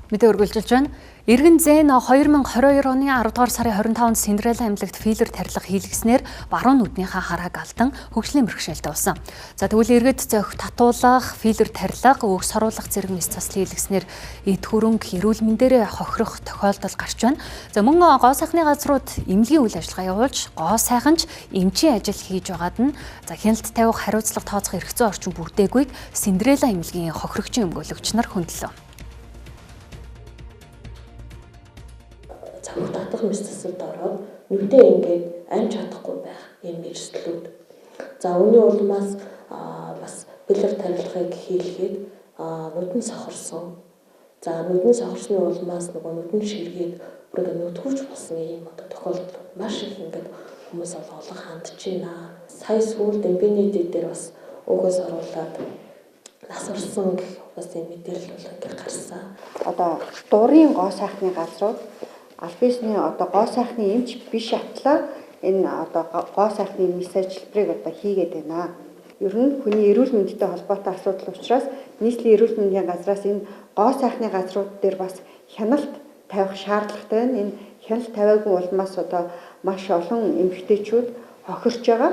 Мэдээ үргэлжилж байна. Иргэн зээн 2022 оны 10 дугаар сарын 25-нд Синдрелла эмнэлэгт филлер тарилга хийлгэснээр баруун нүднийхээ харааг алдан хөгжлийн бэрхшээлтэй болсон. За тэгвэл иргэд зохи татуулах, филлер тарилга, өг соруулах зэрэг мэс засал хийлгэснээр эд хөрөнгө, эрүүл мэндээрээ хохирох тохиолдол гарч байна. За мөн гоо сайхны газрууд эмнэлгийн үйл ажиллагаа явуулж, гоо сайхан ч эмчийн ажил хийж байгаад нь за хяналт тавих, хариуцлага тооцох эрх зүйн орчин бүрдээгүйг Синдрелла эмнэлгийн хохирогчийн өмгөөлөгч нар хөндлөө. Цогт татах мэс засалд ороод нүдээ ингээд амж чадахгүй байх юм эрсдлүүд. За үүний улмаас бас филлер тарилгыг хийлгээд нүд нь сохорсон. За нүд нь сохорсны улмаас нөгөө нүд нь ширгээд бүр ингээд нүдгүүрч болсон ийм одоо тохиолдол маш их ингээд хүмүүс олон хандж байна. Сая сүүлд Инфинити дээр бас өөгөөс оруулаад нас орсон гэх бас ийм мэдээлэл бол ингээд гарсан. Одоо дурын гоо сайхны газрууд аль биесний одоо гоо сайхны эмч биш атлаа энэ одоо гоо сайхны мэс ажилбарыг одоо хийгээд байна. Ер нь хүний эрүүл мэндтэй холбоотой асуудал учраас нийслэлийн эрүүл мэндийн газраас энэ гоо сайхны газрууд дээр бас хяналт тавих шаардлагатай байна. Энэ хяналт тавиагүй улмаас одоо маш олон эмэгтэйчүүд хохирч байгаа.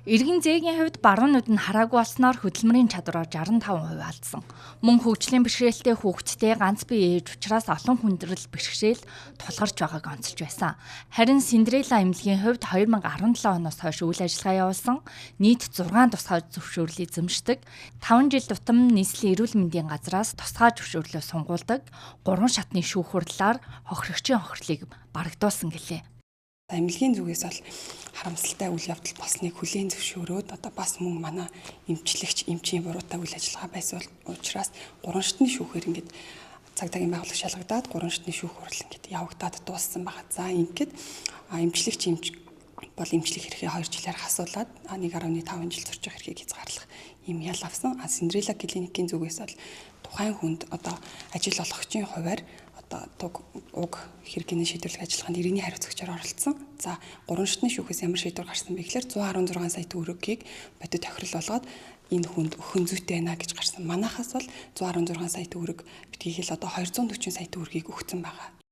Иргэн зээгийн хувьд баруун нүд нь хараагүй болсноор хөдөлмөрийн чадвараа 65% алдсан. Мөн хөгжлийн бэрхшээлтэй хүүхэдтэй ганц бие ээж учраас олон хүндрэл бэрхшээл тулгарч байгааг онцолж байсан. Харин Синдрелла эмнэлгийн хувьд 2017 оноос хойш үйл ажиллагаа явуулсан нийт 6 тусгай зөвшөөрлийг эзэмшдэг. 5 жил тутам нийслэлийн эрүүл мэндийн газраас тусгай зөвшөөрлөө сунгуулдаг 3 шатны шүүх хурлаар хохирогчийн хохирлыг барагдуулсан гэлээ. Эмнэлгийн зүгээс бол харамсалтай үйл явдал болсныг хүлээн зөвшөөрөөд одоо бас мөн манай эмчлэгч эмчийн буруутай үйл ажиллагаа байсан учраас 3 шатны шүүхээр ингээд цагдаагийн байгууллага шалгагдаад 3 шатны шүүх хурал ингээд явагдаад дууссан байгаа. За ингээд эмчлэгч эмч бол эмчлэх эрхээ 2 жилээр хасуулаад 1.5 жил зорчих эрхийг хязгаарлах ийм ял авсан. Синдрелла клиникийн зүгээс бол тухайн хүнд одоо ажил олгогчийн хувиар одоо уг хэрэгний шийдвэрлэх ажиллагаанд иргэний хариуцагчаар оролцсон. За 3 шатны шүүхээс ямар шийдвэр гарсан бэ гэхээр 116 сая төгрөгийг бодит тохирол болгоод энэ хүнд өхөн зүйтэй байна гэж гарсан. Манайхаас бол 116 сая төгрөг битгий хэл одоо 240 сая төгрөгийг өгсөн байгаа.